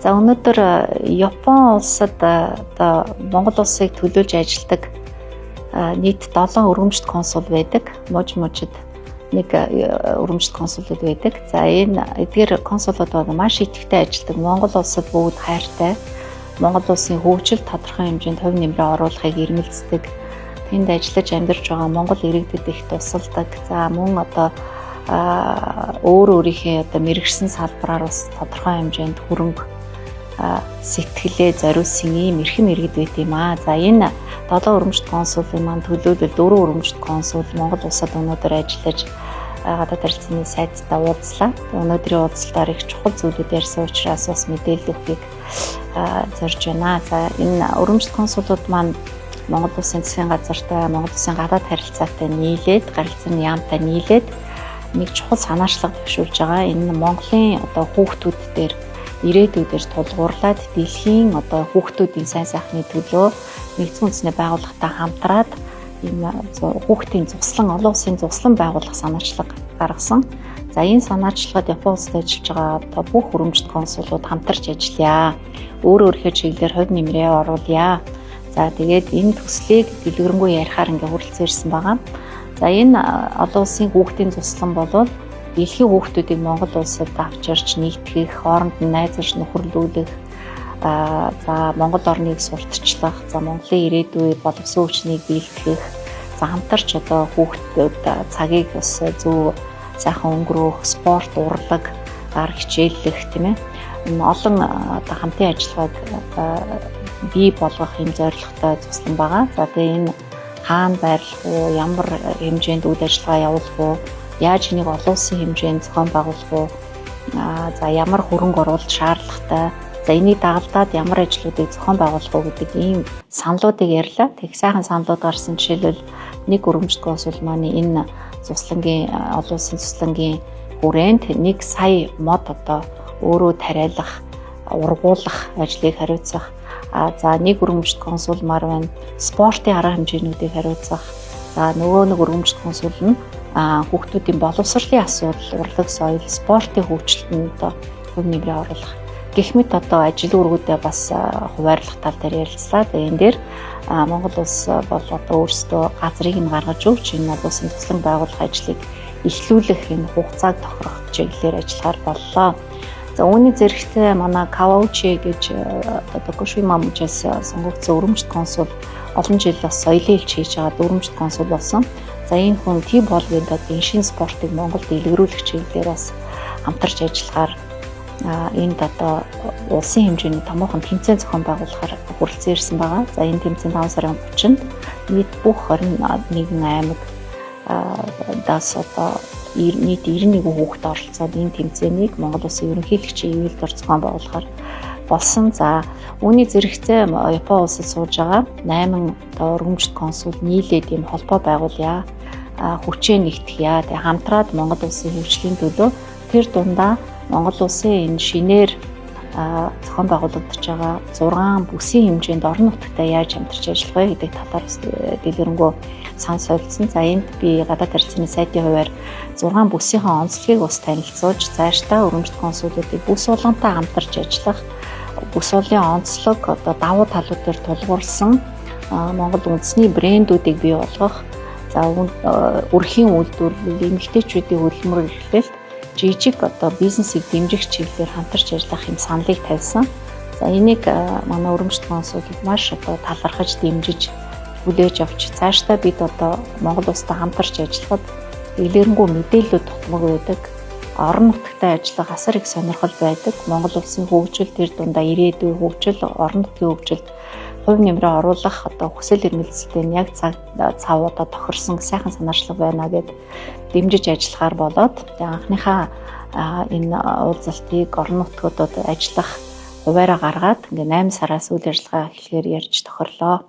За, өнөөдөр Япон улсад одоо Монгол улсыг төлөөлж ажилладаг нийт 7 өргөмжит консул байдаг. Муж мужид нэг өргөмжит консулууд байдаг. За, энэ эдгээр консулууд бол маш идэвхтэй ажилладаг. Монгол улсад бүгд хайртай. Монгол улсын хөгжил тодорхой хэмжээнд хувь нэмрээ оруулахыг эрмэлздэг. Тэнд ажиллаж амьдарч байгаа монгол иргэдэд их тусалдаг. За, мөн одоо өөр өөрийнхөө одоо мэргэшсэн салбараар бас тодорхой хэмжээнд хөрөнгө, сэтгэлээ зориулсан ийм эрхэм иргэд байт юм аа. За, энэ 7 өргөмжит консулын маань төлөөлөл 4 өргөмжит консул Монгол улсад өнөөдөр ажиллаж гадаад харилцааны сайдтай уулзлаа. Өнөөдрийн уулзалтаар их чухал зүйлүүд ярьсан учраас бас мэдээлэл өгөхийг зорж байна. За, энэ өргөмжит консулууд маань Монгол Улсын засгийн газартай, Монгол Улсын гадаад харилцаатай нийлээд, гаралцааны яамтай нийлээд нэг чухал санаачлага дэвшүүлж байгаа. Энэ нь Монголын одоо хүүхдүүд дээр, ирээдүйдээр тулгуурлаад дэлхийн одоо хүүхдүүдийн сайн сайхны төлөө нэгдсэн үндэсний байгууллагатай хамтраад ийм хүүхдийн зуслан, олон улсын зуслан байгуулах санаачлага гаргасан. За, энэ санаачлагад Япон улсад ажиллаж байгаа одоо бүх өрөмжит консулууд хамтарч ажиллая. Өөр өөрийнхөө чиглэлээр хувь нэмрээ оруулъя. За, тэгээд энэ төслийг дэлгэрэнгүй ярихаар ингээ хүрэлцэн ирсэн байгаа. За, энэ олон улсын хүүхдийн зуслан болвол дэлхийн хүүхдүүдийг Монгол улсад авчирч нийтгэх, хооронд нь найзалж нөхөрлүүлэх, за, Монгол орныг сурталчлах, за, Монголын ирээдүй, боловсон хүчнийг бэлтгэх, за, хамтарч одоо хүүхдүүд цагийг бас зөв сайхан өнгөрөөх, спорт, урлаг, ар хичээллэх, тийм ээ. Энэ олон одоо хамтын ажиллагааг бий болгох юм зорилготой зуслан байгаа. За, тэгээ энэ хаана байрлах уу, ямар хэмжээнд үйл ажиллагаа явуулах уу, яаж энийг олон улсын хэмжээнд зохион байгуулах уу, за, ямар хөрөнгө оруулалт шаардлагатай, за, энийг дагалдаад ямар ажлуудыг зохион байгуулах уу гэдэг ийм саналуудыг ярьлаа. Тэг сайхан саналууд гарсан. Жишээлбэл, нэг өргөмжит консул маань энэ зуслангийн, олон улсын зуслангийн хүрээнд 1 сая мод одоо өөрөө тариалах, ургуулах ажлыг хариуцах. За, нэг өргөмжит консул мар байна. Спортын арга хэмжээнүүдийг хариуцах. За, нөгөө нэг өргөмжит консул нь хүүхдүүдийн боловсролын асуудал, урлаг, соёл, спортын хөгжилтөнд одоо хувь нэмрээ оруулах гэх мэт одоо ажил үүргүүдээ бас хуваарлах тал дээр ярилцлаа. Тэгээ энэ дээр Монгол улс бол одоо өөрсдөө газрыг нь гаргаж өгч, энэ олон улсын туслан байгуулах ажлыг эхлүүлэх энэ хугацааг тохирох чиглэлээр ажиллахаар боллоо. За, үүний зэрэгтэй манай Каваучи гэж одоо Токушима мужаас сонгогдсон өрөмжит консул олон жил бас соёлын элч хийж байгаа өрөмжит консул болсон. За, энэ хүн T-ball-ын одоо энэ шинэ спортыг Монголд илгэрүүлэх чиглэлээр бас хамтарч ажиллахаар энд одоо улсын хэмжээний томоохон тэмцээн зохион байгуулахаар хүрэлцэн ирсэн байгаа. За, энэ тэмцээн 5 сарын 30-нд нийт бүх 21 аймаг даас одоо нийт 91 хүүхэд оролцоод энэ тэмцээнийг Монгол Улсын ерөнхийлөгчийн ивэлд ор зохион байгуулахаар болсон. За, үүний зэрэгцээ Япон улсад сууж байгаа 8 одоо өргөмжит консул нийлээд ийм холбоо байгуулъя, хүчээ нэгтгэе. Тэгээ хамтраад Монгол улсын хөгжлийн төлөө, тэр дундаа Монгол улсын энэ шинээр зохион байгуулагдаж байгаа 6 бүсийн хэмжээнд орон нутагтай яаж хамтарч ажиллах вэ гэдэг талаар бас дэлгэрэнгүй сан солилцсон. За, энд би гадаад харилцааны сайдын хувиар 6 бүсийнхээ онцлогийг бас танилцуулж, цаашдаа өргөмжит консулуудыг бүс болгонтой хамтарч ажиллах, бүс уулын онцлог, одоо давуу талууд дээр тулгуурласан Монгол үндэсний брэндүүдийг бий болгох, за, өрхийн үйлдвэрлэл, эмэгтэйчүүдийн хөдөлмөр эрхлэлт, жижиг одоо бизнесийг дэмжих чиглэлээр хамтарч ажиллах юм саналыг тавьсан. За, энийг манай өрөмжит консулууд маш одоо талархаж, дэмжиж, хүлээж авч, цаашдаа бид одоо Монгол улстай хамтарч ажиллахад дэлгэрэнгүй мэдээллүүд дутмаг байдаг. Орон нутагтай ажиллах асар их сонирхол байдаг. Монгол улсын хөгжил, тэр дундаа ирээдүйн хөгжил, орон нутгийн хөгжилд хувь нэмрээ оруулах одоо хүсэл эрмэлзэлтэй нь яг цаг цав одоо тохирсон сайхан санаачлаг байна гэд дэмжиж ажиллахаар болоод, тэгээ анхныхаа энэ уулзалтыг орон нутгуудад ажиллах хуваараа гаргаад ингээ 8 сараас үйл ажиллагаа эхлэхээр ярьж тохирлоо.